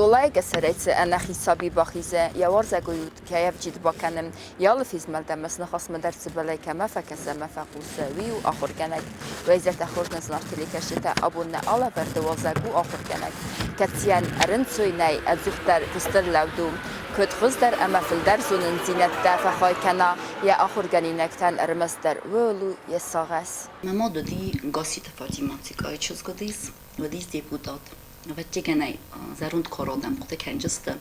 Скъолайы къӕсӕрӕй цы ӕнӕхин саби бахизы, йӕ уарзӕгой уд кӕй ӕвджид бакӕны, йӕ алы фезмӕлд ӕмӕ сныхасмӕ дӕр цыбӕлӕй кӕмӕ фӕкӕсы ӕмӕ фӕхъусы, уый у ахуыргӕнӕг. Уӕ изӕртӕ хорз нӕ зынаргъ телекӕсджытӕ, абон нӕ алӕвӕрды уалдзӕг у ахуыргӕнӕг. Кӕцыйӕн ӕрынцой нӕй, ӕдзухдӕр куысты лӕуд у. Куыд хуыздӕр ӕмӕ фылдӕр зонындзинӕдтӕ фӕхай кӕна йӕ ахуыргӕнинӕгтӕн, ӕрмӕстдӕр ууыл у йӕ сагъӕс. Мӕ мад уыди Гасситы Фатимӕ Цикъайы чызг уыдис, уыдис депутат. Ӕвӕццӕгӕн ӕй зӕронд королдӕм хъуыды кӕнджысты.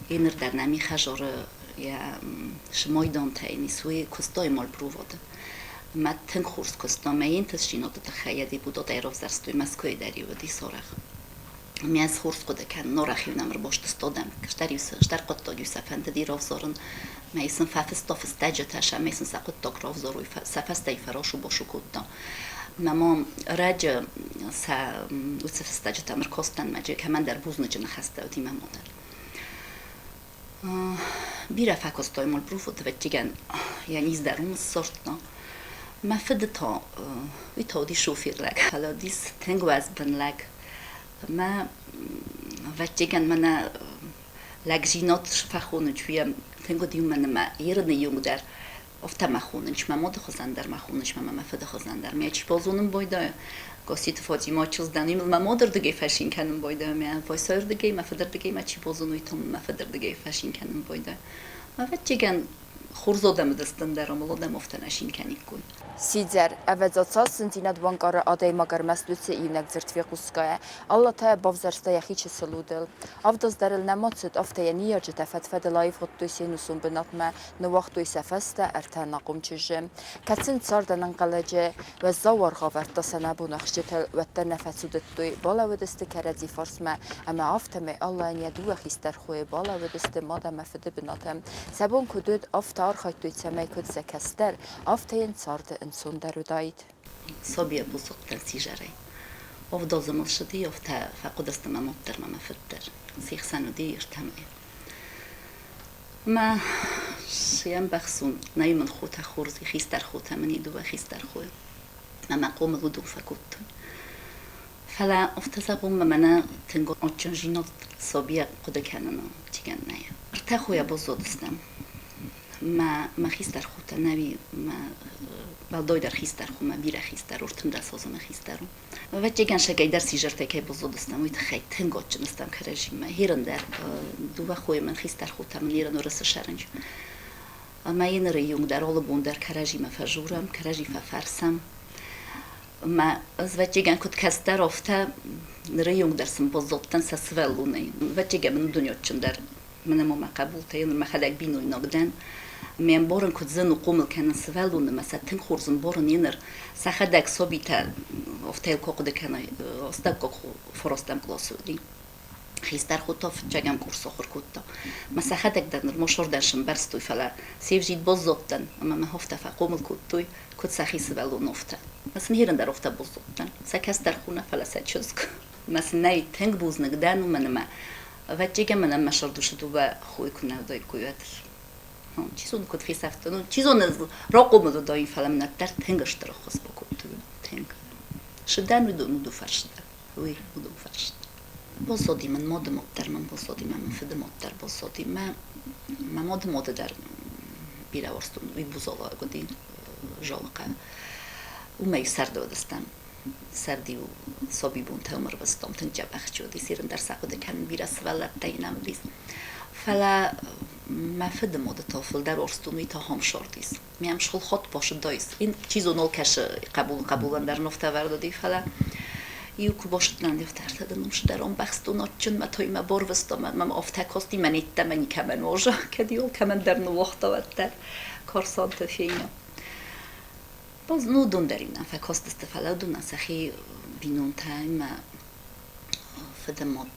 Еныр дӕр нӕм и хӕзоры йӕ сымойдонтӕ йын ис, уый куыстой молпроводы. Мӕ тынг хорз куыста, мӕ йын тысджиноты тыххӕй йӕ депутат ӕрӕвзӕрстой Мӕскуыйы дӕр-иу уыдис арӕх. Мӕ ӕз хорз хъуыды кӕнын, арӕх-иу нӕм ӕрбастыстадӕм, кӕстӕр-иу стӕр хъуыддаг-иу сӕ фӕндыди равзарын. Мӕ сын фӕфыста фыстӕджытӕ, сӕмӕй сын сӕ хъуыддаг равзарой, сӕ фӕстӕй фӕрасу-басу кодта. Мӕ ма раджы сӕ уыцы фыстӕджытӕм ӕркастӕн, мӕ кӕмӕндӕр бузныджы ныхӕстӕ уыди мӕ мадӕн. Бирӕ фӕкуыстой Мольбруфы ӕвӕццӕгӕн йӕ низ дӕр уым ссардта. Мӕ фыды та, уый та уыди шофер лӕг, фӕлӕ уыдис тынг уӕзбын лӕг. Мӕ ӕвӕццӕгӕн мӕнӕ лӕгдзинад фӕхонынц, уый тынг уыди уымӕн ӕмӕ ерыны иу дӕр афтӕ мӕ хонынц, мӕ мады хуызӕн дӕр мӕ хонынц, мӕ мӕ фыды хуызӕн дӕр. Мӕ чи базонын байдайы, Госиты Фатимӕ чызг дӕн, мӕ мадырдыгӕй фӕцин кӕнын байдайы, мӕ вайсӕрдыгӕй, мӕ фыдырдыгӕй мӕ чи базоны, уый та мӕ фыдырдыгӕй фӕцин кӕнын байдайы. Ӕвӕццӕгӕн, хорз адӕмы дыстӕн дӕр ӕмӕ адӕм афтӕ нӕ цин кӕниккой. Сидзӕр, ӕвӕдза, цас зындзинад банкъары адӕймаг ӕрмӕст уыцы иунӕг дзырд фехъусгӕйӕ, Алла та бавзӕрста йӕхи чысыл удыл. Авдаз дӕр ыл нӕма цыд, афтӕ йӕ ныййарджытӕ фӕд-фӕдыл аивгъуыдтой се нусон бынатмӕ, ныууагътой сӕ фӕстӕ ӕртӕ ӕнахъом чызджы. Кӕд сын цард ӕнӕнхъӕлӕджы уӕззау аргъ авӕрдта сӕ нӕбон ӕхсджытыл, уӕддӕр нӕ фӕцудыдтой, балӕууыдысты кӕрӕдзи фарсмӕ ӕмӕ афтӕмӕй Аллайӕн йӕ дыууӕ хистӕр хойы балӕууыдысты мад ӕмӕ фыды бынаты. Сӕ бон куыд уыд, афтӕ архайдтой, цӕмӕй куыд сӕ кӕстӕр, афтӕ йын царды ӕнцондӕр уыдаид. Сабийӕ бузыгъдтӕн сизӕрӕй. Ӕвдадзы мыл ссыди, афтӕ фӕхъуыдысты мӕ мад дӕр ӕмӕ мӕ фыд дӕр. Се хсӕн уыди ӕртӕмӕй. Мӕ сӕмбӕхсон, нӕй мын хотӕ хорз и, хистӕр хотӕ мын и, дыууӕ хистӕр хойы. Ӕмӕ хъомыл уыдон фӕкодтой. Фӕлӕ афтӕ зӕгъон, мӕ мӕнӕ тынг адджын зинад сабийӕ хъуыды кӕнын тигӕн нӕй. Ӕртӕ хойӕ баззадыстӕм. Мӕ, мӕ хистӕр хотӕ нӕуи мӕ уӕлдайдӕр хистӕр хо, мӕ бирӕ хистӕр, ӕртындӕс азы мӕ хистӕр у. Ӕвӕццӕгӕн сӕгӕйдӕр сизӕртӕй кӕй баззадыстӕм, уый тыххӕй тынг адджын стӕм кӕрӕдзимӕ. Ерын дӕр дыууӕ хойы мын хистӕр хотӕ мын ерын уырысы сӕрынч. Ӕмӕ йын ныры иунг дӕр алы бон дӕр кӕрӕдзимӕ фӕжурӕм, кӕрӕдзи фӕфӕрсӕм. Мӕ ӕвӕццӕгӕн куыд кӕстӕр, афтӕ ныры иунг дӕр сын баззадтӕн сӕ сывӕллонӕй. Ӕвӕццӕгӕн мын дунеадджын дӕр мӕнӕ ма мӕ хъӕбултӕ, мӕхӕдӕг бинойнаг дӕн. Ме мбарын куыд зын у хъомыл кӕнын сывӕллоны, мӕ сӕ тынг хорз ӕмбарын еныр. Сӕхӕдӕг сабитӕ афтӕ куы хъуыды кӕной, астӕуккаг фарастӕм къласы уыди. Хистӕр хо та фыццӕгӕм курс ахуыр кодта. Мӕ сӕхӕдӕг дӕр нырма сордӕн сӕмбӕрстой, фӕлӕ се взид баззадтӕн ӕмӕ мӕ афтӕ фӕхъомыл кодтой, куыд сӕхи сывӕллон афтӕ. Мӕ сын ерын дӕр афтӕ баззадтӕн. Сӕ кӕстӕр хо нӕ, фӕлӕ сӕ чызг. Мӕ сын нӕй тынг бузныг дӕн, уымӕн ӕмӕ ӕвӕццӕгӕн мӕнӕн мӕ сӕрдусы дыууӕ хойы куы нӕ уыдаиккой, уӕд чи зоны, куыд фесӕфтӕн, ну, чи зоны, рахъомыл уыдаин, фӕлӕ мын ӕддӕр тынг стыр ӕххуыс бакодтой, тынг. Сыдӕн уыдон уыдон фӕрсты, уый уыдон фӕрсты. Баззади мын мады мад дӕр мын баззади, мӕ мын фыды мад дӕр баззади. Мӕ, мӕ мады мады дӕр бирӕ уарзтон, уый Бузалаг уыди, Жалхъа. Уымӕй сӕрды уыдыстӕм. Сӕрд-иу сабибонтӕ уым ӕрвыстам, тынг дзӕбӕх чи уыдис, ирын дӕр сӕ хъуыды кӕнын бирӕ сывӕллӕттӕ йын уыдис. Фӕлӕ мӕ фыды моды та фылдӕр уарзтон, уый та хомсордис. Мӕм схуылхот босыдойс. Ин чи зоны, кӕсы хъӕбул хъӕбулӕн дӕр нофтӕвӕрд уыди, фӕлӕ иу куы босыдтӕн, ӕфтӕртӕ дын уым ӕмбӕхстон адджын мӕ той мӕ борвыстон, мӕм афтӕ кости мӕ ниттӕмӕ никӕмӕн ожа, кӕд иу кӕмӕндӕр ныууагъта уӕддӕр Корсонты Феня. Ну, уыдон дӕр иннӕ фӕкастысты, фӕлӕ уыдонӕн сӕхи бинонтӕ ӕмӕ фыды мад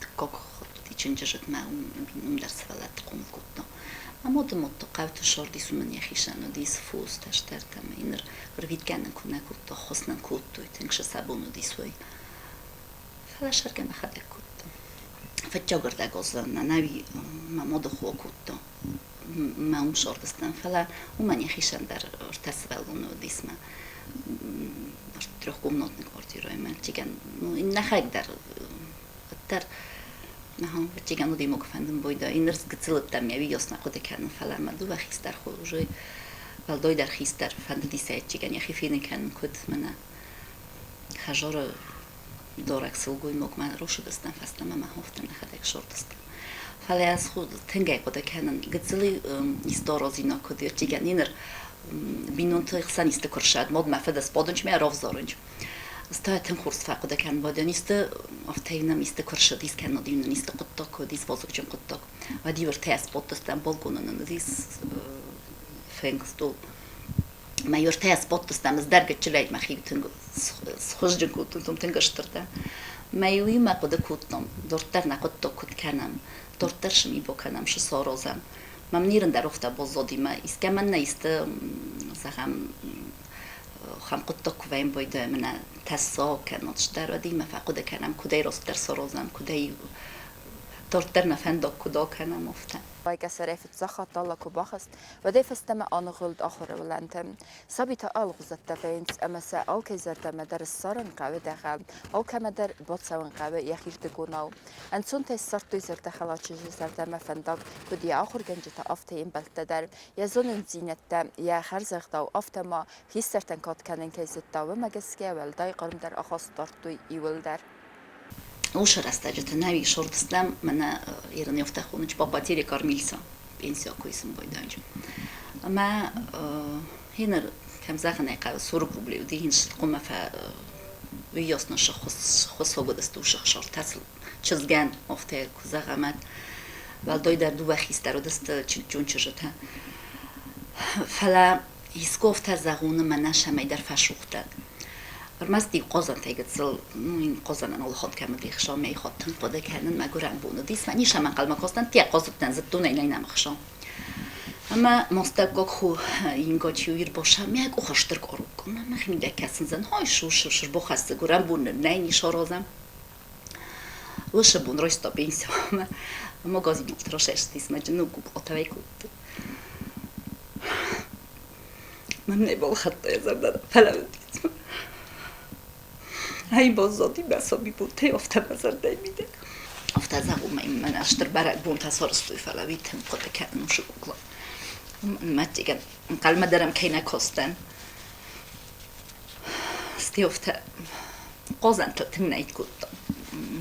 дыккаг хатт чынджызыдмӕ уым дӕр сывӕллӕтты хъомыл кодта. Мӕ мады мад та хъӕуты сардис, уымӕн йӕхицӕн уыдис фос, кӕстӕртӕ ӕмӕ йын ӕрвитгӕ нын куы нӕ кодта, ӕххуыс нын кодтой, тынг сӕ сӕ бон уыдис, уый. Фӕлӕ сӕргӕ мӕхӕдӕг кодтон. Фыццаг ӕрдӕг азы ӕнӕуи мӕ мады хо кодта. Мӕ уым сордыстӕн, фӕлӕ уымӕн йӕхицӕн дӕр ӕртӕ сывӕллоны уыдис мӕ трехкомнатный квартирӕйы мӕ тигӕн, ну, нӕхӕг дӕр Дарддӕр ӕвӕццӕгӕн уыди фӕндын бойда. Иннӕ гыццыл уыдтӕн, ме уыйас нӕ хъуыды кӕнын, фӕлӕ мӕ дыууӕ хистӕр хо уже уӕлдайдӕр хистӕр фӕндыди сӕ ӕвӕццӕгӕн йӕхи фенын кӕнын, куыд мӕнӕ хӕдзары дарӕг сылгоймаг мӕ росыдыстӕм фӕстӕмӕ мӕ хофтӕ нӕхӕдӕг сордыстӕм. Фӕлӕ ӕз тынгӕй хъуыды кӕнын, гыццылы исты аразинаг куыд ӕвӕццӕгӕн иннӕ бинонты хсӕн исты куы рсад, мад мӕ фыд сбадынч мӕ равзарынч. Ста тынг хорз фӕхъуыды кӕнын бадӕн исты афтӕ нӕм исты куы рсыд, искӕннод иу нын исты хъуыддаг куы уыд, вазыгджын хъуыддаг. Уӕд иу ӕртӕ сбадтыстӕм балконы нын уыдис фынг, стол. Мӕ иу ӕртӕ сбадтыстӕм, ӕз дӕр гыццылӕй мӕхи тынг схуызджын кодтон, тынг стыртӕ. Мӕ иуимӕ хъуыды кодтон, дарддӕр нӕ хъуыддаг куыд кӕнӕм, дарддӕр цы ми бакӕнӕм, цы саразӕм. Мӕм нирын дӕр афтӕ баззади мӕ искӕмӕн нӕ исты, зӕгъӕм, ахӕм хъуыддаг куы вӕййӕм байдайӕм, мӕнӕ тӕссаг кӕнӕд стӕр, уӕд имӕ фӕхъуыды кӕнӕм, куыдӕй растдӕр саразӕм, куыдӕй дарддӕр нӕ фӕндаг куыд акӕнӕм, афтӕ. Байгӕсӕрӕй фыццаг хатт Алла куы бахызт, уӕдӕй фӕстӕмӕ аныгъуылд ахуыры уылӕнты. Сабитӕ алыгъуызӕттӕ вӕййынц ӕмӕ сӕ алкӕй зӕрдӕмӕ дӕр ссарын хъӕуы дӕгъӕл, алкӕмӕ дӕр бацӕуын хъӕуы йӕхирдыгонау. Ӕнцонтӕй ссардтой зӕрдӕхӕлар чызджы зӕрдӕмӕ фӕндаг, куыд йӕ ахуыргӕнджытӕ, афтӕ йе мбӕлттӕ дӕр. Йӕ зонындзинӕдтӕ, йӕ хӕрзӕгъдау, афтӕ ма хистӕртӕн кад кӕнын кӕй зыдта, уымӕ гӕсгӕ уӕлдай хъармдӕр ахаст дардтой иуылдӕр. Уыцы рӕстӕджыты нӕ сордыстӕм мӕнӕ ирон афтӕ хонынц по потере кормильца, пенсия куы исын байдайынц. Ӕмӕ хиныр, кӕм зӕгъын ӕй хъӕуы, 40 рублей уыди, хин хъуамӕ уыйас нын схуыссӕг уыдысты уыцы хсӕртӕ чызгӕн, афтӕ куы зӕгъӕм, уӕлдайдӕр дыууӕ хистӕр уыдысты чызджон чызджытӕ. Фӕлӕ искуы афтӕ зӕгъоны мӕнӕ сӕмӕйдӕр фӕсугъдтӕн. Ӕрмӕст иу хъазӕнтӕй гыццыл, ну, ин хъазӕнӕн алыхатт кӕм уыди хсӕн, мӕ хатт тынг хъуыды кӕнын, мӕгуырӕн бон уыдис, мӕ нисӕмӕ ӕнхъӕлмӕ кастӕн, тӕ хъазыдтӕн, зыдтон ӕй, нӕй нӕм хсӕн. Ӕмӕ мастӕггаг хо Инга чиуир боса мӕ къухы стыр къорукк. Мӕ мӕхимидӕг кӕсындзӕн, хой сус сырбохӕссы гуырӕн бон нын нӕй нисы аразӕм. Уыцы бон райста пенсиамӕ. Magazinot rasestis, meg nukuk atavei kuttu. Мӕн балхӕдта йӕ зӕрдӕ фӕлӕууыдис. Ай баззади мӕ сабибонтӕй афтӕ мӕ зӕрдӕйы мидӕг. Афтӕ зӕгъон, мӕнӕ стыр бӕрӕгбонтӕ сарӕзтой, фӕлӕ уый тынг хъуыды кӕнын уыцы кукла. Мӕттигӕн ӕнхъӕлмӕ дӕр ӕм кӕй нӕ кастӕн. Стӕй афтӕ хъазӕнтыл тынг нӕ кодтам.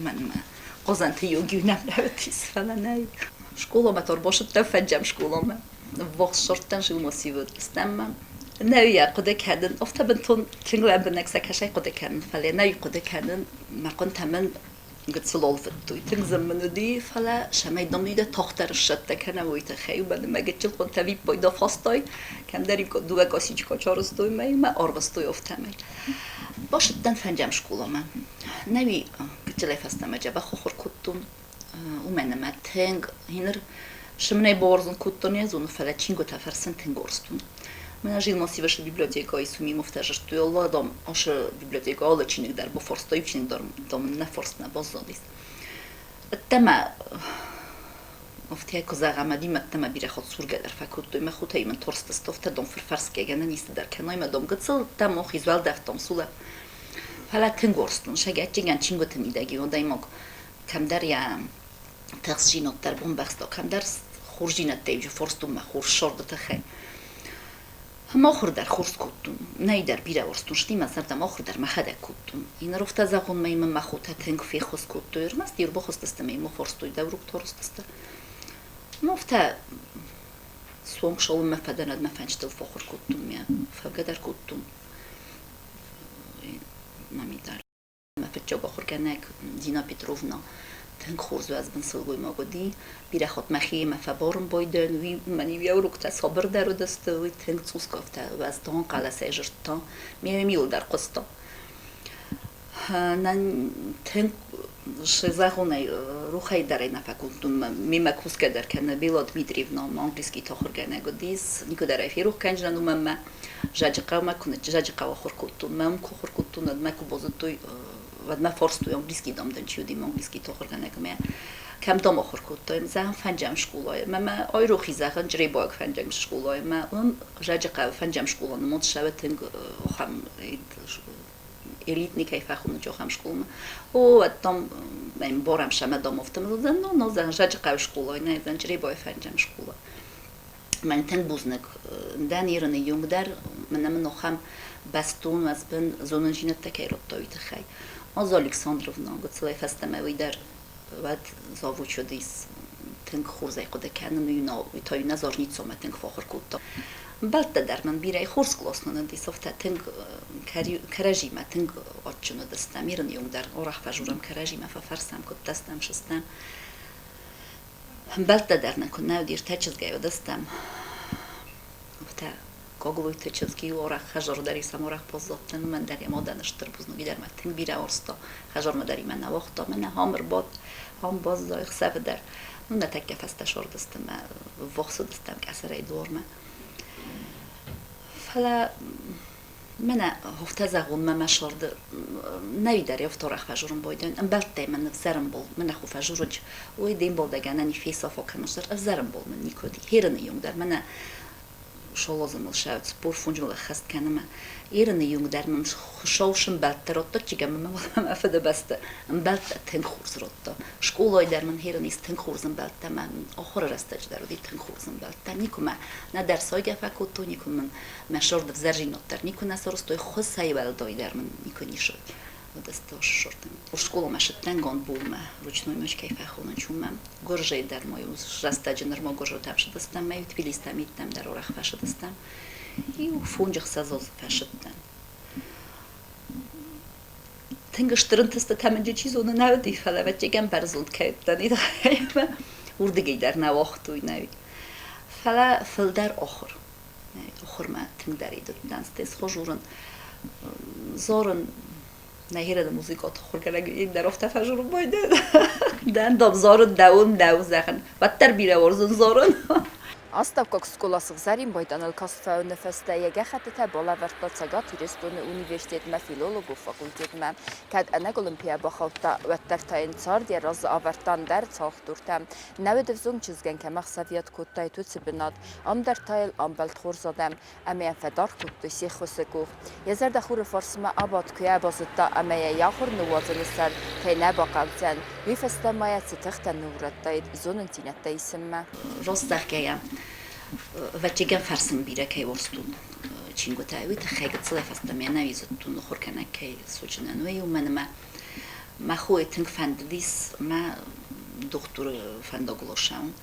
Мӕнмӕ хъазӕнты йог-иу нӕм лӕууыдис, фӕлӕ нӕй. Скъоламӕ та ӕрбацыдтӕн фӕнджӕм скъоламӕ. Ввахс сырдтӕн сылмасивы стӕммӕ. Нӕ йӕ хъуыды кӕнын, афтӕ бынтон тынг лӕмбынӕг сӕ кӕсӕй хъуыды кӕнын, фӕлӕ нӕ хъуыды кӕнын, мӕ хъуынтӕ мын гыццыл олфыдтой. Тынг зын мын уыди, фӕлӕ цӕмӕй дам уый тагъддӕр ссӕттӕ кӕна, уый тыххӕй уымӕн ӕмӕ гыццыл хъуынтӕ виппайды фастой, кӕмдӕр дыууӕ косичка сарӕзтой мӕ мӕ арвыстой афтӕмӕй. Бацыдтӕн фӕнджӕм скъоламӕ. Нӕуи гыццылӕй фӕстӕмӕ дзӕбӕх ахуыр кодтон, уымӕн ӕмӕ тынг ныр сымнӕй бауарзын кодтон йӕ зоны, фӕлӕ чингуытӕ фӕрсын тынг уарзтон. Мӕнӕ Жилмосивы библиотекӕйы Сумимовтӕ зыдтой, алла дам, асы библиотекӕ алы чиныг дӕр бафарста, иу чиныг дӕр дам нӕ фарст нӕ баззадис. Ӕддӕмӕ афтӕ куы зӕгъӕм, ӕдимӕ бирӕ хатт сургӕ дӕр фӕкодтой, мӕ хотӕй мын торстысты, афтӕ дам фырфӕрсгӕ ницы дӕр кӕной, мӕ дам гыццыл дам охи уӕлдӕф дам сулӕ. Фӕлӕ тынг уарзтон, сӕгӕччигӕн чингуыты мидӕг иу адӕймаг кӕмдӕр йӕ тыхстдзинад дӕр бамбӕхста, кӕмдӕр хорздзинӕдтӕй фарстон мӕ хорз сӕрды тыххӕй. Ӕмӕ ахуыр дӕр хорз кодтон. Нӕй дӕр бирӕ уарзтон, стӕй мӕ зӕрдӕмӕ ахуыр дӕр мӕхӕдӕг кодтон. Иннӕ афтӕ зӕгъон, мӕ мын мӕ хотӕ тынг феххуыс кодтой, ӕрмӕст ӕрбахызтысты ӕмӕ мӕ фарстой, дӕ урок тарстысты. Ӕмӕ афтӕ суанг цалынмӕ фӕдӕн, уӕдмӕ фӕнчытыл фӕахуыр кодтон, мӕ фӕугӕ дӕр кодтон мӕ медаль. Мӕ фыццаг ахуыргӕнӕг Дина Петровна тынг хорз уӕзбын сылгоймаг уыди. Бирӕ хатт мӕхиимӕ фӕбарын байдайын, уый мӕн-иу йӕ уроктӕ сабырдӕр уыдысты, уый тынг цъус афтӕ уӕздан хъӕлӕсӕй дзырдта, ме мил дӕр хъуыста. Тынг зӕгъонӕй рухӕй дӕр ӕй нӕ фӕкодтон, мемӕ кусгӕ дӕр кӕны Бела Дмитриевна, мӕ английский ахуыргӕнӕг уыдис, никуыдӕр ӕй ферох кӕндзынӕн, уымӕн мӕ Зӕджыхъӕумӕ куы Зӕджыхъӕуы ахуыр кодтон, мӕ уым куы ахуыр кодтон, уӕд мӕ куы базыдтой, уӕд мӕ фарстой, английский дам дын чи уыди, мӕ английский ахуыргӕнӕг ӕмӕ кӕм дам ахуыр кодтай, зӕгъӕм, фӕнджӕм скъолайы. Мӕ мӕ айрохи зӕгъын, Чъребайаг фӕнджӕм скъолайы. Мӕ уым Зӕджыхъӕуы фӕнджӕм скъола нымад цӕуы тынг ахӕм Элитный кӕй фӕхоны ахӕм скъоламӕ. О, уӕд дам, ӕмбарӕм сӕ, ӕмӕ дам, афтӕ уыдзӕн, но, но, Зӕнджыбайы скъола, нӕ, Зӕнджыребайы фӕнджӕм скъола. Мӕн тынг бузныг дӕн Ирыны иунг дӕр, мӕнӕ мын ахӕм бӕстон, уӕзбын зонындзинӕдтӕ кӕй радта, уый тыххӕй. Аза Александровна, гыццылӕй фӕстӕмӕ уый дӕр уӕд завуч уыдис, тынг хорз ӕй хъуыды кӕнын, уый та нӕ Зарницомӕ тынг фӕахуыр кодта. Ӕмбӕлттӕ дӕр мын бирӕ хорз кълас нын уыдис, афтӕ тынг кӕрӕдзимӕ тынг адджын уыдыстӕм. Ирыны иунг дӕр арӕх фӕзурӕм кӕрӕдзимӕ, фӕфӕрсӕм, куыд дӕстӕм, сыстӕм. Ӕмбӕлттӕ дӕр нын куыннӕ уыди, ӕртӕ чызгӕй уыдыстӕм. Афтӕ Гаглойты чызг-иу арӕх хӕдзары дӕр исӕм арӕх баззадтӕн, уымӕн дӕр йӕ мадӕн стыр бузныг, дӕр мӕ тынг бирӕ уарзта. Хӕдзармӕ дӕр имӕ нӕ уагъта, мӕнӕ ам ӕрбадт, ам баззай ӕхсӕвы дӕр. Ну, нӕ тӕккӕ фӕстӕ сордыстӕм, мӕ ввахс уыдыстӕм къӕсӕрӕй дуармӕ. Фӕлӕ Мӕнӕ афтӕ зӕгъон, мӕ сӕрды нӕуидӕр ӕфторах фӕзурун байдайун, ӕмбӕлттӕй мӕн ӕвзӕрӕнбол, мӕнӕ ху фӕзуруч, уой де мбалдӕгӕнӕни фесафа кӕнун, ӕвзӕрӕнбол мӕн никуд херыны юнг дӕр мӕнӕ шолозымыл сӕ 45 мыл ӕххӕст кӕны мӕ Ерыны юнг дӕр мын хуыцау сымбӕлттӕ радта, чигӕ мӕ мӕ фыдыбӕсты ӕмбӕлттӕ тынг хорз радта. Скъолайы дӕр мын херын ис тынг хорз ӕмбӕлттӕ, мӕ ахуыры рӕстӕджы дӕр уыди тынг хорз ӕмбӕлттӕ. Никуы мӕ нӕдӕр сайгӕ фӕкодтой, никуы мын мӕ сӕрды ӕвзӕрзинад дӕр никуы нӕ сарӕзтой, хуыцӕй уӕлдай дӕр мын никуы ницы уыдысты сӕрды. Скъоламӕ сыдтӕн гандболмӕ, ручной мячкӕй фӕхонын уымӕ. Гуырзӕй дӕр ма иу рӕстӕджы нырма гуырзытӕм сыдыстӕм, мӕ Тбилистӕм иттӕм дӕр арӕх фӕсыдыстӕм. Иу 5-6 азы фӕсыдтӕн. Тынг стыр ӕнтыстытӕ мын чи зоны нӕ уыди, фӕлӕ ӕвӕццӕгӕн бӕрзонд кӕй уыдтӕн, уырдыгӕй дӕр нӕ уагътой, нӕ. Фӕлӕ фылдӕр ахуыр. Ахуырмӕ тынгдӕр идыдтӕн, стӕй схожурын, зорын нӕ музыкот ахуыргӕнӕг дӕр афтӕ фӕзурын байдайы. Дӕн дам зорын дӕуын дӕу зӕгъын, уӕддӕр бирӕ уарзын зорын. Астӕуккаг скъола сыгъзӕрин байданыл каст фӕуыны фӕстӕ йӕ гӕххӕттытӕ балӕвӕрдта Цӕгат Ирыстоны университетмӕ филологон факультетмӕ. Кӕд ӕнӕкъуылымпыйӕ бахаудта, уӕддӕр та йын цард йӕ разы авӕрдта ӕндӕр цӕлхдуртӕ. Нӕуӕд ӕвзонг чызгӕн кӕм ӕхсӕвиат кодтаид, уыцы бынат. Ам дӕр та йыл амбӕлд хорз адӕм ӕмӕ йӕм фӕдаргъ кодтой се ххуысы къух. Йӕ зӕрдӕ хуры фарсмӕ абадт, куы йӕ базыдта ӕмӕ йӕ йӕ ахуыр ныууадзыны сӕр кӕй нӕ бахъӕудзӕн, уый фӕстӕ ма йӕ цы тыхтӕ ныуурӕдтаид зонындзинӕдтӕ исынмӕ. Раст зӕгъгӕйӕ, ӕвӕццӕгӕн фӕрсын бирӕ кӕй уарзтон чингуытӕ, уый тыххӕй гыццылӕй фӕстӕмӕ нӕ зыдтон мыхуыр кӕнӕг кӕй суджынӕн, уый уымӕн ӕмӕ мӕ хойы тынг фӕндыдис мӕ дохтыры фӕндагыл ссӕуын.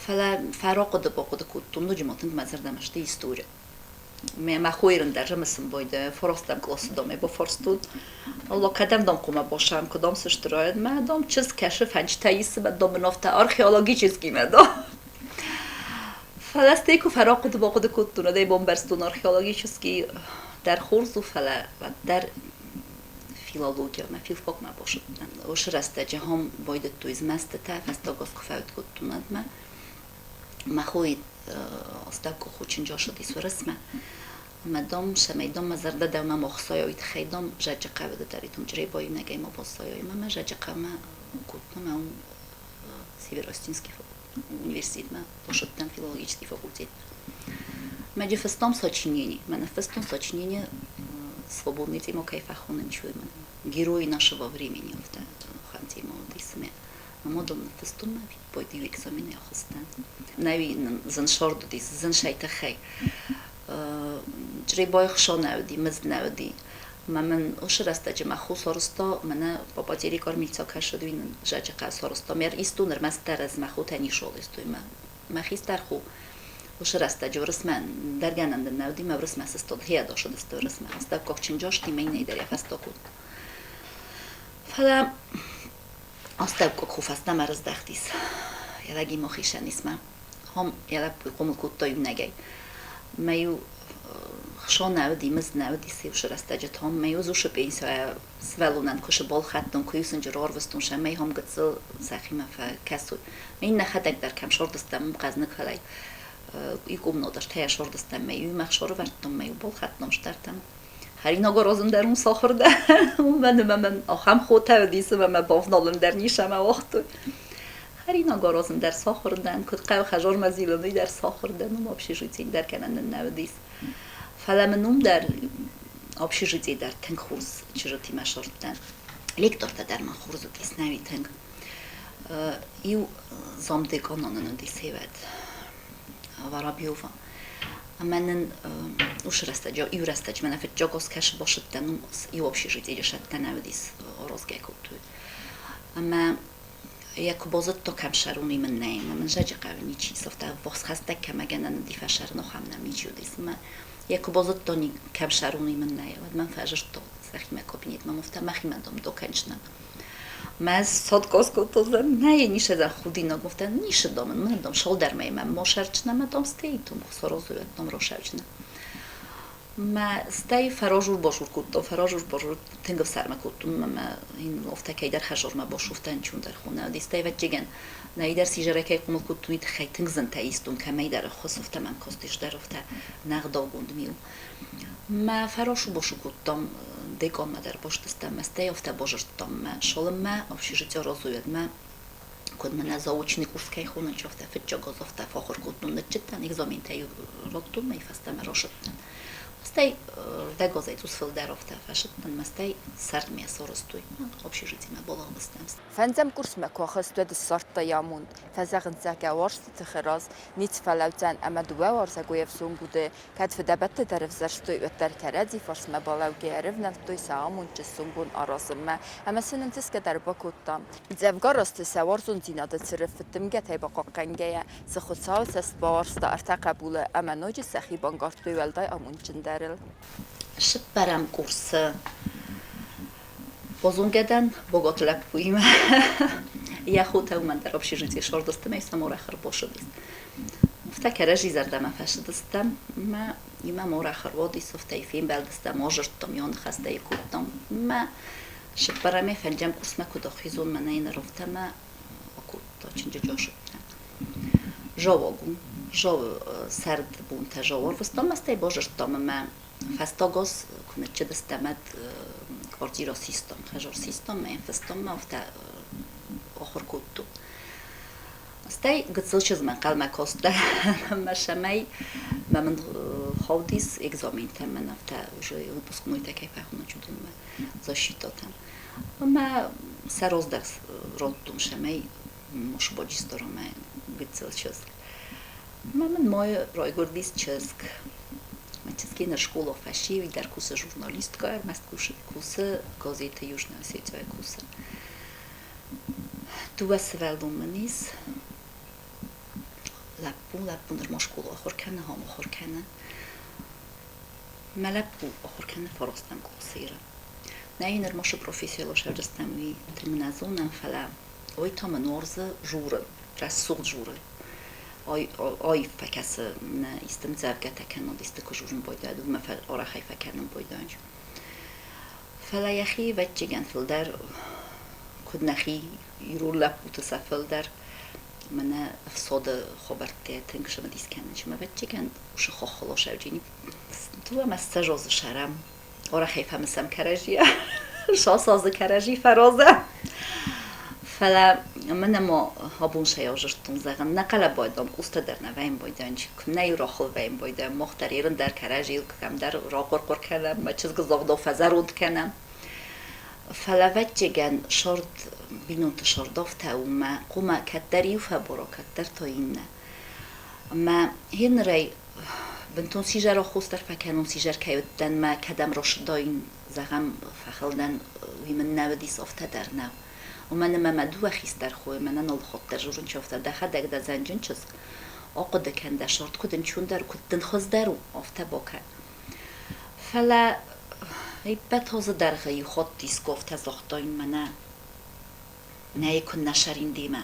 Фӕлӕ фӕрахъуыды-бахъуыды кодтон, ноджы ма тынг мӕ зӕрдӕмӕ сты истори. Мӕ мӕ хойырын дӕр рымысын бойдӕ, форостӕм къласы домӕ бафарстон. Алло, кӕдӕм дам хъуамӕ башам, куыдам сыстырайӕд? Мӕ дам чызг кӕсы фӕнчытӕ исы, мӕ дам мын афтӕ археологический-мӕ дам. Фӕлӕ стӕй куы фӕрахъуыды-бахъуыды кодтон, уӕд ӕй бамбӕрстон, археологический дӕр хорз у, фӕлӕ уӕддӕр филологиямӕ, филфакмӕ бацыдтӕн. Уыцы рӕстӕджы ахӕм байдыдтой змӕстытӕ, фӕстаг аз куы фӕуд кодтон, уӕдмӕ. Мӕ хойы астӕуккаг чындз ацыдис Уӕрӕсмӕ. Ӕмӕ дам, цӕмӕй дам мӕ зӕрдӕ дӕумӕ ма хсайа, уый тыххӕй дам Зӕджыхъӕуы дӕр Чъребайы иунӕгӕй ма баззайай. Ӕмӕ мӕ Зӕджыхъӕумӕ кодтон, ӕмӕ уым Северо-Остинский университетмӕ бацыдтӕн филологический факультетмӕ. Мӕ фыстам сочинение. Мӕ ныффыстон сочинение свободный тема кӕй фӕхонын чуй мӕн. Герои нашего времени афтӕ ахӕм тема уыдис мӕ. Ӕмӕ дон ныффыстон мӕ виппайды иу экзамены ахызтӕн. Нӕуи нын зын сорд уыдис, зын сӕй тыххӕй. Чъребайы хсон нӕ уыди, мызд нӕ уыди. Мӕ мын уыцы рӕстӕджы мӕ хо сарӕзта, мӕнӕ папа кормильца кӕсыд, уый нын зӕджыхъӕд сарӕзта. Мӕ истон ӕрмӕстдӕр ӕз мӕ хотӕ не сарӕзтой. Мӕ мӕ хистӕр хо уыцы рӕстӕджы Уырысмӕ дӕргӕнӕн дын нӕ уыди, мӕ Уырысмӕ сыстад, хиадасыдысты Уырысмӕ. Астӕуккаг чынджасти мӕ иннӕйы дӕр йӕ фӕстӕ кодта. Фӕлӕ астӕуккаг хо фӕстӕмӕ рыздӕхтис. Йӕ лӕгимӕ хицӕн ис мӕ. Хом йӕ лӕппуйы хъомыл кодта иунӕгӕй. Мӕ-иу хсон нӕ уыди, мызд нӕ уыди уыцы рӕстӕджы том. Мӕ-иу ӕз пенсийӕ сывӕллонӕн куы сыбалхӕдтон, куы иу сынджы рарвыстон, сӕмӕй хом гыццыл сӕхимӕ фӕкӕсой. Мӕ нӕхӕдӕг дӕр кӕм сордыстӕм, уым хъӕзныг фӕлӕ иу комнат ӕртӕйӕ сордыстӕм, мӕ иу мах сорывӕрдтон, мӕ иу балхӕдтон стӕртӕм. Хӕринаг аразын дӕр уым сахуыр дӕн, уымӕн ӕмӕ мӕн ахӕм хотӕ уыдис ӕмӕ мӕ бавналын дӕр ницӕмӕ уагътой. Хӕринаг аразын дӕр сахуыр дӕн, куыд хъӕуы хӕдзармӕ зилын, уый дӕр сахуыр дӕн, уым общежитийы дӕр кӕнӕн нын нӕ уыдис. Фӕлӕ мын уым дӕр Общежитие дӕр тынг хорз чызджытимӕ сырдтӕн. Лектортӕ дӕр мын хорз уыдис, нӕуи тынг. Иу замдеканон нын уыдис уӕд Воробьева. Ӕмӕ нын уыцы рӕстӕджы, иу рӕстӕджы мӕнӕ фыццаг аз кӕсы басыдтӕн, иу общежитие сӕттӕ нӕ уыдис, аразгӕ кодтой. Ӕмӕ йӕ куы базыдта, кӕм сӕрон, уый мын нӕй. Ӕмӕ мын зӕджы хъӕуы ничи сӕфта, ӕввахс хӕстӕг кӕмӕ гӕнӕн уыди фӕсӕрын, ахӕм нӕм ничи уыдис. Ӕмӕ йӕ куы базыдта, кӕм сӕрон, уый мын нӕй, уӕд мӕм фӕзырдта сӕхимӕ кабинетмӕ, афтӕ мӕхимӕ дам докӕнчынӕн. Мӕ садкос кодтон, нӕ нишы за худинаг, афтӕ нишы дам, мын дам шалдӕрмӕ мӕ мошарчына, мӕ дам стейтум, сорозует дам рошавчына. Мӕ стӕй фӕразур-базур кодтон, фӕразур-базур тынг ӕфсӕрмы кодтон, ӕмӕ ин афтӕ кӕйдӕр хӕзормӕ басуфтӕн чундӕр хонӕ. Стӕй ӕвӕццӕгӕн, нӕйдӕр сизӕрӕй кӕй хъомыл кодтон, уый тыххӕй тынг зынтӕ истон кӕмӕйдӕр ӕххуыс, афтӕ мӕм кастис дӕр, афтӕ нӕгъдаугонд ми у. Мӕ фӕрасу-басу кодтам деканмӕ дӕр бастыстӕм, мӕ стӕй афтӕ базырдтам мӕ шалынмӕ, общежитие разуӕдмӕ, куыд мӕнӕ заочный курс кӕй хонынц, афтӕ фыццаг аз афтӕ фӕахуыр кодтон, ныццыдтӕн, экзаментӕ радтон, мӕй фӕстӕмӕ рацыдтӕн. Стӕй рдӕгазӕй цъус фылдӕр афтӕ фӕсыдтӕн мӕ стӕй сӕрдмӕ сарӕзтой общежитимӕ балыгъдыстӕм. Фӕндзӕм курсмӕ куы ахызт, уӕд ссардта йӕ амонд. Фӕзӕгъынц, зӕгъгӕ, уарзты тыхы раз ницы фӕлӕудзӕн ӕмӕ дыууӕ уарзӕгой ӕвзонг уды кӕд фыдӕбӕттӕ дӕр ӕвзӕрстой, уӕддӕр кӕрӕдзи фарсмӕ балӕугӕйӕ ӕрӕвнӕлдтой сӕ амондджын сомбон аразынмӕ ӕмӕ сын ӕнтысгӕ дӕр бакодта. Дзӕвгар азты сӕ уарзондзинады цырыф фыддымгӕтӕй бахъахъхъӕнгӕйӕ, цы Хуыцауы цӕст бауарзта ӕртӕ хъӕбулы ӕмӕ ноджы сӕхи банкъардтой уӕлдай амондджындӕрыл. Цыппӕрӕм курсы базонгӕ дӕн Боготы лӕппуимӕ. Йӕ хотӕ уымӕн дӕр общежитийы сӕрдысты ӕмӕ сӕм арӕх ӕрбацыдис. Афтӕ кӕрӕдзи зӕрдӕмӕ фӕцыдыстӕм ӕмӕ имӕ арӕх ӕруадис, афтӕ фембӕлдыстӕм, азырдтам, йӕ ныхӕстӕ кодтам. Ӕмӕ цыппӕрӕмӕй фӕндзӕм курсмӕ куыд ахизон, мӕнӕ йын ӕрӕфтӕмӕ акодта чынджы джасыдтӕ. Зауаг у, зауы сӕрд бонтӕ зауы ӕрвыстам, стӕй базырдтам ӕмӕ фӕстаг аз куы ныццыдыстӕм, уӕд квартирӕ систам, хӕдзар систам ӕмӕ йын фыстам, афтӕ ахуыр кодтон. Стӕй гыццыл чызгмӕ ӕнхъӕлмӕ кастӕн ӕмӕ цӕмӕй мӕ мын хаудис экзаментӕ, мӕн афтӕ уже выпускнойтӕ кӕй фӕхонынц, уыдонмӕ защитатӕм. Ӕмӕ сӕ раздӕр радтон, цӕмӕй освободистӕрӕмӕ гыццыл чызг. Ӕмӕ мын мой райгуырдис чызг. Мӕ чызг ныр скъола фӕци, уый дӕр кусы журналисткӕ, ӕрмӕст кусы газеты Южная Осетия кусы. Дыууӕ сывӕллон мын ис. Лӕппу, лӕппу нырма скъола ахуыр кӕны, ам ахуыр кӕны. Мӕ лӕппу ахуыр кӕны фарастӕм къласы Иры. Нӕ нырма шы профессийыл сӕвджыстӕм, уый тынг нӕ зонӕм, фӕлӕ уый та мын уарзы журы, рӕсугъд журы. Аив фӕкӕсы нӕ исты ӕмдзӕвгӕтӕ кӕнӕд, исты куы журын байдайы, уымӕ арӕхӕй фӕкӕнын байдайы. Фӕлӕ йӕхи, ӕвӕццӕгӕн, фылдӕр куыд нӕхи ирон лӕппуты сӕ фылдӕр мӕнӕ ӕфсады хабӕрттӕ тынг цымыдис кӕнынц ӕмӕ, ӕвӕццӕгӕн, уыцы хохыл асӕвджын. Дыууӕ ссӕдз сӕрӕм арӕхӕй фӕмысӕм кӕрӕдзийӕ, сасадзы кӕрӕдзи фӕразӕм. Фӕлӕ мӕнӕ ма абон сӕйазырдтон, зӕгъын, нӕ хъӕлӕбайдам къустӕ дӕр нӕ вӕййын байдайын, куыннӕ иу рахыл вӕййын байдайӕм, мах дӕр ерын дӕр кӕрӕдзийыл кӕмдӕр рахъуыр-хъуыр кӕнӕм, мӕ чызгы загъдау фӕзӕронд кӕнӕм. Фӕлӕ, ӕвӕццӕгӕн, сырд, бинонты сырд афтӕ у, мӕ хъуымӕ кӕддӕр иу фӕбора, кӕддӕр та иннӕ. Ӕмӕ гъенырӕй бынтон сизӕр аххос дӕр фӕкӕнон, сизӕр кӕй уыдтӕн мӕ кӕдӕм рацыдаин, зӕгъӕм, фӕхылдӕн, уый мын нӕ уыдис, афтӕ дӕр нӕу. Уымӕн ӕмӕ мӕ дыууӕ хистӕр хойы мӕнӕн алы хатт дӕр дзурынц афтӕ, дӕхӕдӕг дӕ зӕнджын чызг, ахъуыды кӕн, дӕ сырд куыд ӕнцондӕр, куыд дын хуыздӕр у, афтӕ бакӕн. Фӕлӕ ӕппӕт азы дӕргъы иу хатт искуы афтӕ загътаин, мӕнӕ нӕй куыннӕ сӕрин демӕ,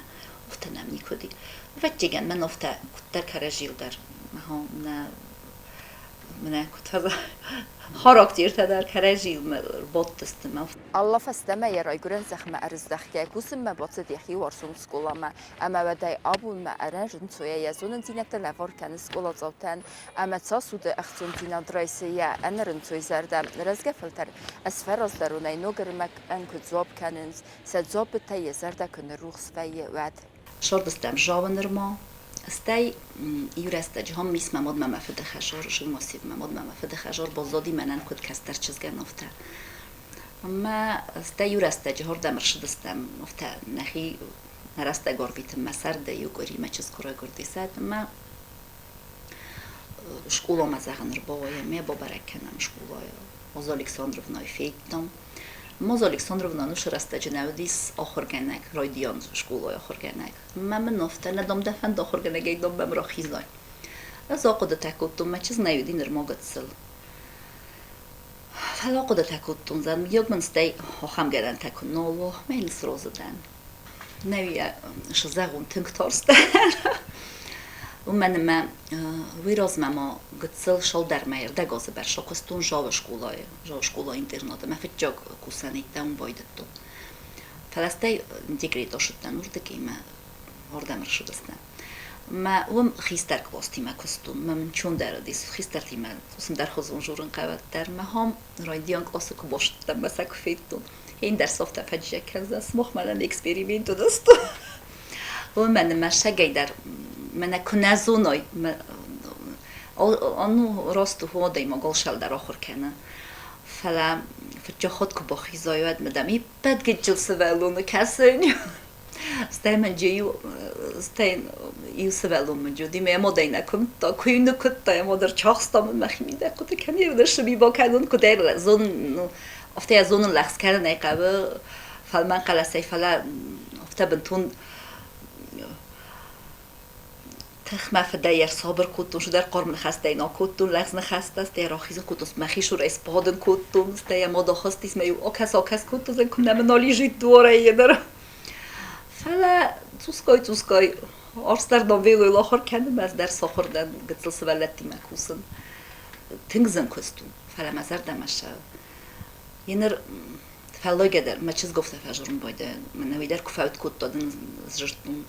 афтӕ нӕм никуы уыди. Ӕвӕццӕгӕн, мӕн афтӕ куыддӕр кӕрӕдзийыл дӕр нӕ мӕнӕ куыд характертӕ дӕр кӕрӕдзийыл бадтысты. Алла фӕстӕмӕ йӕ райгуырӕн зӕхмӕ ӕрыздӕхгӕ, кусынмӕ бацыд йӕхи уарзон скъоламӕ ӕмӕ уӕдӕй абонмӕ ӕрӕнцойӕ йӕ зонындзинӕдтӕ лӕвар кӕны скъоладзаутӕн ӕмӕ цас уды ӕхцондзинад райсы йӕ ӕнӕрынцой зӕрдӕ. Рӕзгӕ фӕлтӕр ӕзфӕраздӕронӕй ног ӕрмӕг-ӕн куы дзуапп кӕнынц, сӕ дзуаппытӕй йӕ зӕрдӕ куы ныррухс вӕййы, уӕд. Сырдыстӕм зауы нырма. Стӕй иу рӕстӕджы хом мис мӕ мад мӕ мӕ фыды хӕзар, зынмасив мӕ мад мӕ мӕ фыды хӕзар баззади мӕнӕн куыд кӕстӕр чызгӕн, афтӕ. Ӕмӕ стӕй иу рӕстӕджы хордӕм ӕрцыдыстӕм, афтӕ нӕхи нӕ рӕстӕг арвитынмӕ сӕрды иу къуыри мӕ чызг куы райгуырди сӕд ӕмӕ скъоламӕ зӕгъын ӕрбауайӕм, ме бабӕрӕг кӕнӕм скъолайы. Роза Александровнайы федтам. Роза Александровна уыцы рӕстӕджы нӕ уыдис ахуыргӕнӕг, райдиан скъолайы ахуыргӕнӕг. Мӕ мын афтӕ нӕ дам дӕ фӕнды ахуыргӕнӕгӕй дам мӕм рахизай. Ӕз ахъуыдытӕ кодтон, мӕ чызг нӕ уыди нырма гыццыл. Фӕлӕ ахъуыдытӕ кодтон, зӕгъ, мыййаг мын стӕй ахӕм гӕнӕнтӕ куы нал уа, мӕ йын сразы дӕн. Нӕ зӕгъон тынг тарстӕн. Уымӕн ӕмӕ уый размӕ ма гыццыл сӕлдӕрмӕ ӕрдӕг азы бӕрц акуыстон Залы скъолайы, Залы скъола-интернаты. Мӕ фыццаг кусӕнӕйттӕ уым байдыдтон. Фӕлӕ стӕй декрет ацыдтӕн уырдыгӕй мӕ ардӕм ӕрцыдыстӕм. Мӕ уым хистӕр къластимӕ куыстон, мӕ мын чондӕр уыдис хистӕртимӕ цымдӕрхуызон дзурын хъӕуӕд дӕр. Мӕ хом райдиан къласы куы бацыдтӕн мӕ сӕ куы федтон, ӕндӕр софтӕ фӕджджӕг кӕндзӕн, сымах мӕнӕн эксперимент уыдысты. Уымӕн ӕмӕ сӕгӕй дӕр мӕнӕ куы нӕ зоной, ну, раст у, адӕймаг алсӕлдӕр ахуыр кӕны. Фӕлӕ фыццаг куы бахизай, уӕд мӕ дам иппӕт гыццыл сывӕллоны кӕсын. Стӕй мын иу стӕй иу сывӕллон мын уыди, мӕ мадӕй нӕ куымдта, куы нӕ куыдта, йӕ мад ӕрчахста мын мӕхимидӕг хъуыды кӕнын, цы ми бакӕнон, куыд ӕй зонын, ну, афтӕ йӕ зонын лӕгъз кӕнын ӕй хъӕуы фӕлмӕн хъӕлӕсӕй, фӕлӕ афтӕ бынтон тых мӕ фыдӕй ӕрсабыр кодтон, цыдӕр хъарм ныхӕстӕ йын акодтон, лӕгъз ныхӕстӕ, стӕй рахизын кодтон, мӕхи цурӕй сбадын кодтон, стӕй йӕ мад ахызтис, мӕ иу акӕс-акӕс кодтон, куыннӕ мын нал ис дуарӕй йедӕр. Фӕлӕ цъусгай-цъусгай арсдӕр дам велойыл ахуыр кӕнын, ӕз дӕр сахуыр дӕн гыццыл сывӕллӕттимӕ кусын. Тынг зын куыст у, фӕлӕ мӕ зӕрдӕмӕ ссӕуы. Еныр фӕллойгӕ дӕр мӕ чызг афтӕ фӕзурын байдайы, мӕнӕ уый дӕр куы фӕуд кодта, дын сдзырдтон.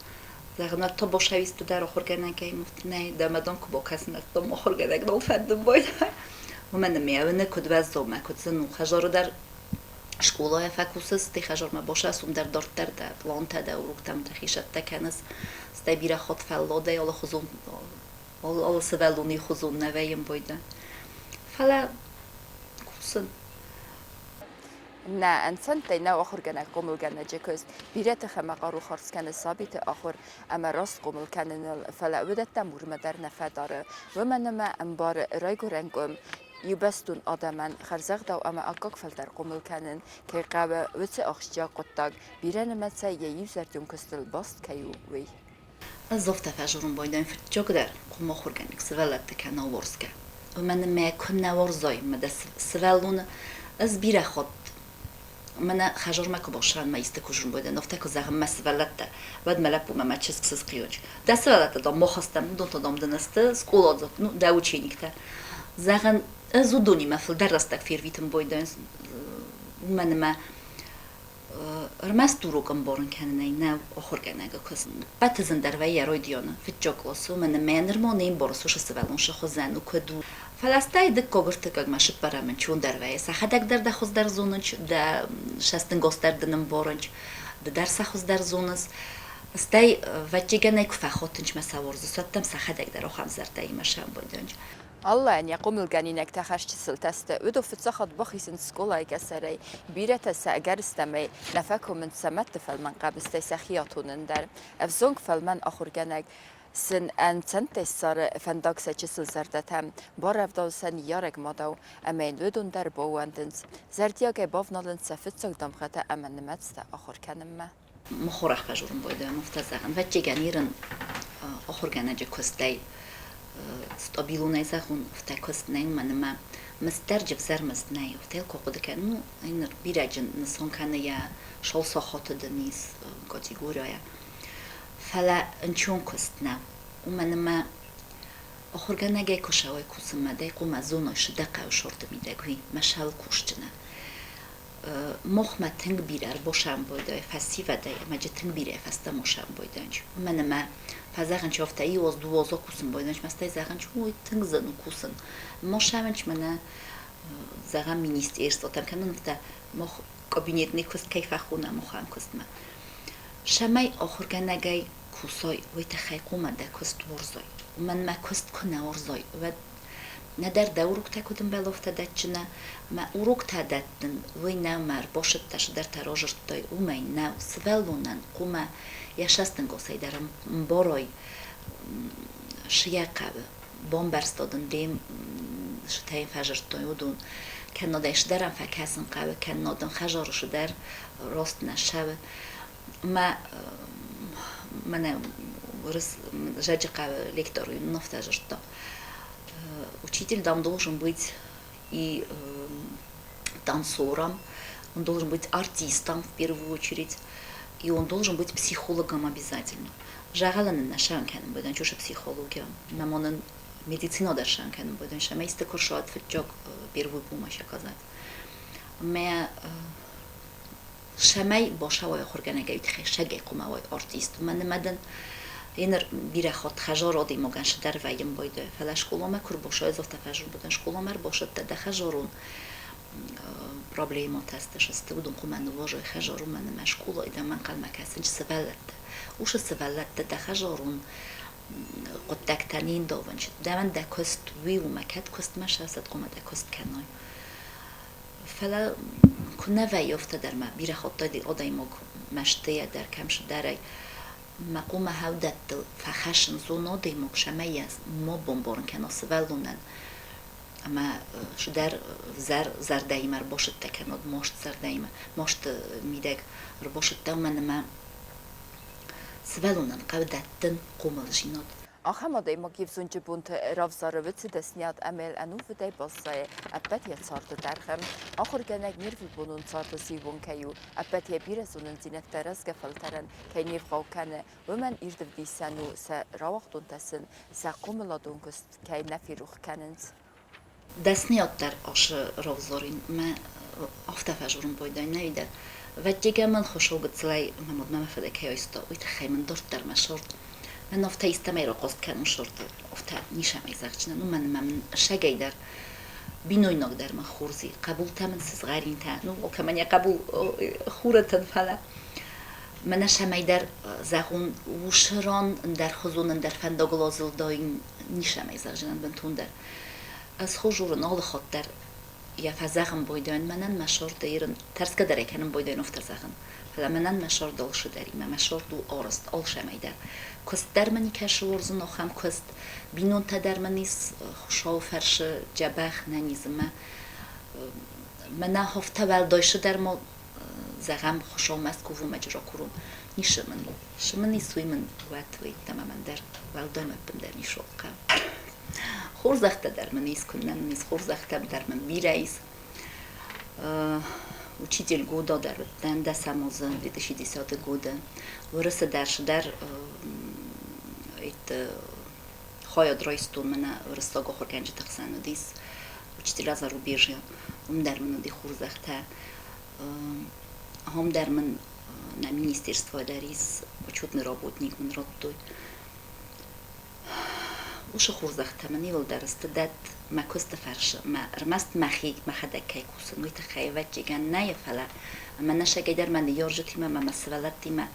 Зӕгъын, ӕд тобошависты дӕр ахуыргӕнӕгӕй нӕй, дӕ мадон куы бакӕсын, ӕд дам ахуыргӕнӕг нал фӕндын байдайы. Уымӕн ӕмӕ йӕ уыны, куыд уӕззау мӕ куыд зын у. Хӕдзары дӕр скъолайӕ фӕкусыс, дӕ хӕдзармӕ башас, уым дӕр дарддӕр дӕ плантӕ, дӕ уроктӕм дӕхи цӕттӕ кӕныс, стӕй бирӕ хатт фӕлладӕй алыхуызон алы сывӕллоны хуызон нӕ вӕййӕм байдӕ. Фӕлӕ кусын. Нӕ ӕнцӕнттӕй нӕу ахуыргӕнӕг хъомылгӕнӕджы куыст. Бирӕ тых ӕмӕ хъару хардз кӕны сабиты ахуыр ӕмӕ раст хъомыл кӕныныл, фӕлӕ уыдӕттӕ мурмӕ дӕр нӕ фӕдары. Уымӕн ӕмӕ ӕмбары райгуырӕн къуым, иубӕстон адӕмӕн хӕрзӕгъдау ӕмӕ аккаг фӕлтӕр хъомыл кӕнын кӕй хъӕуы, уыцы ахсджиаг хъуыддаг бирӕнымӕцӕй йӕ иузӕрдион куыстыл баст кӕй у, уый. Ӕз афтӕ фӕзурын байдайын фыццагдӕр хъуымахуыргӕнӕг сывӕллӕтты кӕнӕ уарзгӕ. Уымӕн ӕмӕ куыннӕ уарзай мӕ дӕ сывӕллоны, ӕз бирӕ хатт мӕнӕ хӕдзармӕ куы бассӕн мӕ исты куы зын байдайын, афтӕ куы зӕгъын мӕ сывӕллӕттӕ, уӕд мӕ лӕппумӕ мӕ чызг сысхъиуынч. Дӕ сывӕллӕттӕ, дам, мах стӕм, уыдон та, дам, дын сты скъоладзау, ну, дӕ учениктӕ. Зӕгъын, ӕз уыдонимӕ фылдӕр рӕстӕг фервитын байдайын, уымӕн ӕмӕ Ӕрмӕст урок ӕмбарын кӕнынӕй нӕу ахуыргӕнӕгы куыст. Ӕппӕты зындӕр вӕййы райдианы фыццаг къласы, уымӕн ӕмӕ нырма не мбары цы сывӕллон цы хуызӕн у, куыд у. Фӕлӕ стӕй дыккаг, ӕртыккагмӕ сыппӕрӕмын чондӕр вӕййы. Сӕхӕдӕг дӕр дӕ хуыздӕр зонынц, дӕ цӕстӕнгас дӕр дын ӕмбарынц, ды дӕр сӕ хуыздӕр зоныс. Стӕй ӕвӕццӕгӕнӕй куы фӕхатынц мӕ сӕ уарзыс, уӕд дӕм сӕхӕдӕг дӕр ахӕм зӕрдӕимӕ сӕмбӕлынц. Аллӕн йӕ хъомылгӕнинӕгтӕ хӕсчысылтӕ сты, уыдон фыццаг хатт бахизынц скъолайы къӕсӕрӕй, бирӕтӕ сӕ ӕгӕрыстӕмӕй нӕ фӕкомынц сӕ мӕдты фӕлмӕн хъӕбыстӕй сӕхи атонын дӕр. Ӕвзонг фӕлмӕн ахуыргӕнӕг сын ӕнцӕнттӕй ссары фӕндаг сӕ чысыл зӕрдӕтӕм, барӕвдауы сӕ ныййарӕг мадау, ӕмӕ йын уыдон дӕр баууӕндынц, зӕрдиагӕй бавналынц сӕ фыццаг дамгъӕтӕ ӕмӕ нымӕцтӕ ахуыр кӕнынмӕ. Мыхуыр фӕзурын байдайӕм, афтӕ зӕгъын. Ӕвӕццӕгӕн ирын ахуыргӕнӕджы куыстӕй стабилонӕй зӕгъон, афтӕ куыст нӕй, уымӕн ӕмӕ мызддӕрджы ӕвзӕр мызд нӕй. Афтӕ куы хъуыды кӕнын, ну, ныр бирӕджын нысан кӕны йӕ сау сахаты дын ис категорияйӕ. Фӕлӕ ӕнцон куыст нӕу, уымӕн ӕмӕ ахуыргӕнӕгӕй куы сӕуай кусынмӕ, дӕ хъуамӕ зоной, цы дӕ хъӕуы сорты мидӕг, уый, мӕ сӕл кусджыны. Мохмӕ тынг бирӕ ӕрбосӕмбойдӕй фӕсивӕдӕй ӕмӕ джы тынг бирӕ фӕстӕ мосӕмбойдӕнч. Уымӕн ӕмӕ фӕзӕгъынч афтӕ иу аз, дыууӕ азы кусын бойдӕнч, мӕ стӕй зӕгъынч, ой, тынг зын у кусын. Мосӕмынч мӕнӕ зӕгъӕм министерствотӕм кӕнын афтӕ мох кабинетный куыст кӕй фӕхонӕм ахӕм куыстмӕ. Сӕмӕй ахуыргӕнӕгӕй кусай, уый тыххӕй хъуамӕ дӕ куыст уарзай. Уымӕн мӕ куыст куы нӕ уарзай, уӕд нӕдӕр дӕ уроктӕ куыд ӕмбӕлы, афтӕ дӕтджынӕ, мӕ уроктӕ дӕттын, уый нӕу мӕ ӕрбасыдтӕ, цыдӕртӕ разырдтай, уымӕй нӕу. Сывӕллонӕн хъуамӕ йӕ цӕстӕнгасӕй дӕр ӕмбарай, цы йӕ хъӕуы. Бамбӕрста дын де сытӕй фӕзырдтой уыдон. Кӕннод ӕй цыдӕрӕн фӕкӕсын хъӕуы, кӕннод ын хӕдзары цыдӕр раст нӕ цӕуы. Мӕ мӕнӕ Зӕджыхъӕуы лектор уый афтӕ дзырдта: Учитель, дам, должен быть и танцором, он должен быть артистом в первую очередь, и он должен быть психологом обязательно. Зӕгъӕлӕн нӕ сӕн кӕнын бӕдӕн чушы психология. Мӕ медицина дӕр сӕн кӕнын бӕдӕн сӕ исты курсуат фыццаг первую помощь оказать. Мӕ Цӕмӕй бацӕуай ахуыргӕнӕгӕй, уый тыххӕй сӕгӕй хъуамӕ уай артист. Уымӕн ӕмӕ дын еныр бирӕ хатт хӕдзары адӕймагӕн цыдӕр вӕййы ӕмбойды, фӕлӕ скъоламӕ куы ӕрбацӕуай, афтӕ фӕзын скъоламӕ ӕрбацыдтӕ, дӕ хӕдзарон проблемӕтӕ сты, уыдон хъуамӕ ныууадзай хӕдзар, уымӕн ӕмӕ скъолайы дӕм ӕнхъӕлмӕ кӕсынц сывӕллӕттӕ. Уыцы сывӕллӕттӕ дӕ хӕдзарон хъуыддӕгтӕ не ндавынц. Дӕуӕн дӕ куыст уый у, ӕмӕ кӕд куыстмӕ сӕ хъуамӕ дӕ куыст кӕной. Фӕлӕ куы нӕ вӕййы, афтӕ дӕр ма бирӕ хатт адӕймаг мӕстыйӕ дӕр кӕм сдӕрӕй мӕ хъуамӕ хӕудӕттыл фӕхӕссын зон адӕймаг, цӕмӕй йӕ ма бамбарын кӕна сывӕллонӕн ӕмӕ цыдӕр взӕр зӕрдӕимӕ ӕрбасыдтӕ кӕнӕд, маст зӕрдӕимӕ, масты мидӕг ӕрбасыдтӕ, уымӕн ӕмӕ сывӕллонӕн хъӕуы дӕттын хъомылдзинад. Ахӕм адӕймаг йе взонджы бонты равзары уыцы дӕсниад ӕмӕ йыл ӕнувыдӕй баззайы ӕппӕт йӕ царды дӕргъы. Ахуыргӕнӕг не рвылбонон царды зиууон кӕй у, ӕппӕт йӕ бирӕ зонындзинӕдтӕ рӕзгӕ фӕлтӕрӕн кӕй не вгъау кӕны, уымӕн ирд ӕвдисӕн у, сӕ рауагъдонтӕ сын сӕ хъомыладон куыст кӕй нӕ ферох кӕнынц. Дӕсныйад дӕр асы равзарин, мӕ афтӕ фӕзурын байдайын, нӕ дӕр. Вӕддегӕ мын хуысау гыццылӕй мӕ мадмӕ мӕ фыды кӕй айста, уый тыххӕй мын дарддӕр мӕ сорт. Мӕн афтӕ истӕмӕй рахъаст кӕнын сорты, афтӕ нисӕмӕй зӕгъджынӕн, уымӕн ӕмӕ мын сӕгӕй дӕр бинойнаг дӕр мын хорз и, хъӕбултӕ мын сызгъӕринтӕ, ну, кӕмӕн йӕ хъӕбул хурӕтӕн, фӕлӕ мӕнӕ сӕмӕйдӕр зӕгъун, усы ран ӕндӕр хузон, ӕндӕр фӕндагыл азылдаин, нисӕмӕй зӕгъджынӕн бынтондӕр. Ӕз хозурын алы хатт дӕр йӕ фӕзӕгъын байдайын, мӕнӕн мӕ сӕрды ирын, тӕрсгӕ дӕр ӕй кӕнын байдайын афтӕ зӕгъын, фӕлӕ мӕнӕн мӕ сӕрды алцы дӕр и, мӕ сӕрд у арӕзт алцӕмӕй дӕр. Куыст дӕр мын кӕсы уарзын ахӕм куыст, бинонтӕ дӕр мын ис, Хуыцауы фӕрсы дзӕбӕх нӕниз ӕмӕ мӕнӕ афтӕ уӕлдай дӕр ма зӕгъӕм, Хуыцаумӕ скувон мӕ ракурон. Ницы мын, цы мын ис, уый мын уӕд уый ӕмӕ мӕн дӕр уӕлдай мӕ ӕппындӕр ницы хъӕуы. Хорзӕхтӕ дӕр мын ис, куыннӕ мын ис, хорзӕхтӕ дӕр мын бирӕ ис. Учитель года дӕр уыдтӕн дӕсӕм азы, 2010 годы. Уырысы дӕр цыдӕр хайад райстон мӕнӕ уырыссаг ахуыргӕнджыты хсӕн уыдис учителя зарубежья. Уым дӕр мын уыди хорзӕхтӕ. Ахӕм дӕр мын на министерство дӕр ис, почетный работник мын радтой. Уыцы хорзӕхтӕ мын иуылдӕр сты дӕтт мӕ куысты фӕрцы, мӕ ӕрмӕст мӕхи мӕхӕдӕг кӕй кусын, уый тыххӕй ӕвӕццӕгӕн нӕ, фӕлӕ ӕмӕ нӕ сӕгӕй дӕр мӕ ныййарджытимӕ ӕмӕ мӕ сывӕллӕттимӕ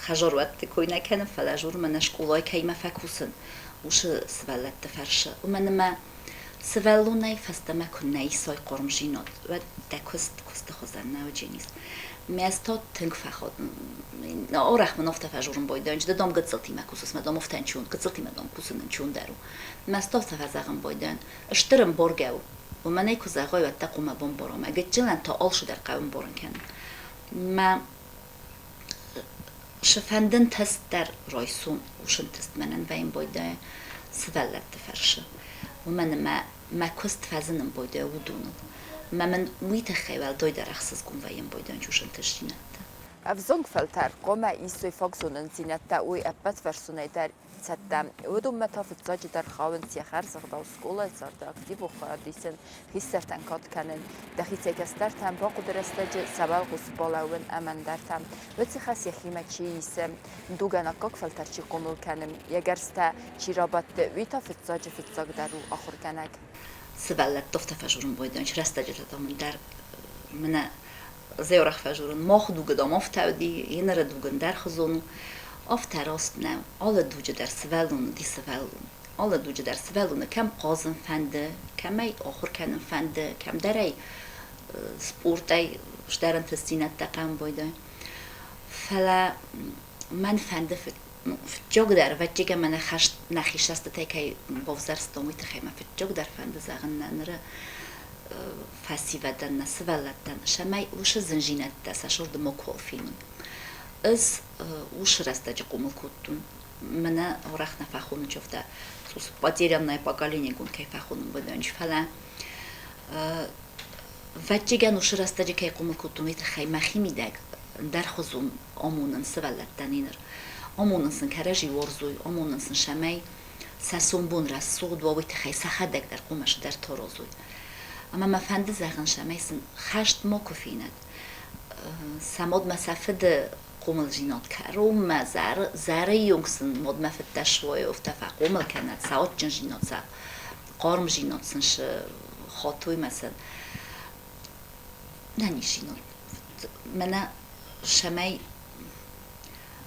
хӕдзаруӕтты кой нӕ кӕнын, фӕлӕ ӕз уырмӕ нӕ скъолайы кӕимӕ фӕкусын, уыцы сывӕллӕтты фӕрцы. Уымӕн ӕмӕ сывӕллонӕй фӕстӕмӕ куы нӕ исай хъармдзинад, уӕд дӕ куыст куысты хуызӕн нӕ уыдзӕнис. Мӕ ӕз та тынг фӕхатын. Арӕх мын афтӕ фӕзурын байдайын, ды дам гыццылтимӕ кусыс, мӕ дам афтӕ ӕнчун, гыццылтимӕ дам кусын ӕнчондӕр у. Мӕ ӕз та афтӕ фӕзӕгъын байдайын, стыр ӕмбаргӕ у, уымӕн ӕй куы зӕгъай, уӕд дӕ хъуамӕ бамбара, мӕ гыццылӕн та алцыдӕр хъӕуы ӕмбарын кӕнын. Мӕ сыфӕндын тест дӕр райсон, усын тест мӕнӕн вӕййын байдайы сывӕллӕтты фӕрсы. Уымӕн ӕмӕ мӕ куыст фӕзынын байдайы уыдоныл. Ӕмӕ мын уый тыххӕй уӕлдайдӕр ӕхсызгон вӕййын байдайын усын тестдзинӕдтӕ. Ӕвзонг фӕлтӕр хъуамӕ исой фаг зонындзинӕдтӕ, уый ӕппӕтвӕрсонӕй дӕр цӕттӕ. Уыдонмӕ та фыццаджыдӕр хауынц йӕ хӕрзӕгъдау скъолайы царды активон хайад исын, хистӕртӕн кад кӕнын, дӕхицӕй кӕстӕртӕн бахъуыды рӕстӕджы сӕ уӕлхъус балӕууын ӕмӕ ӕндӕртӕ. Уыцы хӕс йӕхимӕ чи исы, дугӕн аккаг фӕлтӕр чи хъомыл кӕны, йӕ гӕрзтӕ чи рабадты, уый та фыццаджы фыццагдӕр у ахуыргӕнӕг. Сывӕллӕтты афтӕ фӕзурын байдайын, рӕстӕджытӕ та мын дӕр мӕнӕ зӕрах фӕзурын, мах дугы дам афтӕ уыди, еныры дуг ӕндӕр хуызон у. Афтӕ раст нӕу. Алы дуджы дӕр сывӕллон уыди сывӕллон. Алы дуджы дӕр сывӕллоны кӕм хъазын фӕнды, кӕм ӕй ахуыр кӕнын фӕнды, кӕмдӕр ӕй спортӕй стӕр ӕнтыстдзинӕдтӕ хъӕуын байдайы. Фӕлӕ мӕн фӕнды фыццагдӕр, ӕвӕццӕгӕн мӕ нӕхи сӕстытӕй кӕй бавзӕрстон, уый тыххӕй мӕ фыццагдӕр фӕнды зӕгъын нӕ ныры фӕсивӕдӕн, нӕ сывӕллӕттӕн, цӕмӕй уыцы зындзинӕдтӕ сӕ зӕрды макуал фенын. Ӕз уыцы рӕстӕджы хъомыл кодтон. Мӕнӕ арӕх нӕ фӕхонын чъофтӕ, потерянное поколение кӕй фӕхонын бадӕнч, фӕлӕ ӕвӕццӕгӕн уыцы рӕстӕджы кӕй хъомыл кодтон, уый тыххӕй мӕхимидӕг ӕндӕрхуызон амонын сывӕллӕттӕн ныр. Амонын сын кӕрӕдзи уарзой, амонын сын цӕмӕй сӕ сомбон рӕсугъд уа, уый тыххӕй сӕхӕдӕг дӕр хъуамӕ цыдӕр таразой. Ӕмӕ мӕ фӕнды зӕгъын, цӕмӕй сын хӕст макуы фенӕд. Сӕ мадмӕ сӕ фыды хъомылдзинад кӕронмӕ зӕрыйонг сын мадмӕ фыдтӕ суой, афтӕ фӕхъомыл кӕнӕд, сӕ адджындзинад, сӕ хъармдзинад сын хатой мӕ сын нӕниздзинад. Мӕнӕ цӕмӕй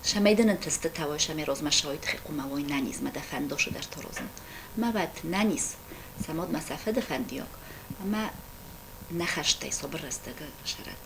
цӕмӕй дын ӕнтыстытӕ уой, цӕмӕй размӕ цӕуой, тыххӕй хъуамӕ уой нӕниз, мӕ дӕ фӕндосы дӕр таразын. Мӕ уӕд нӕниз, сӕ мадмӕ сӕ фыды фӕндиаг, ӕмӕ нӕ хӕстӕй сабыр рӕстӕгы сӕрӕд.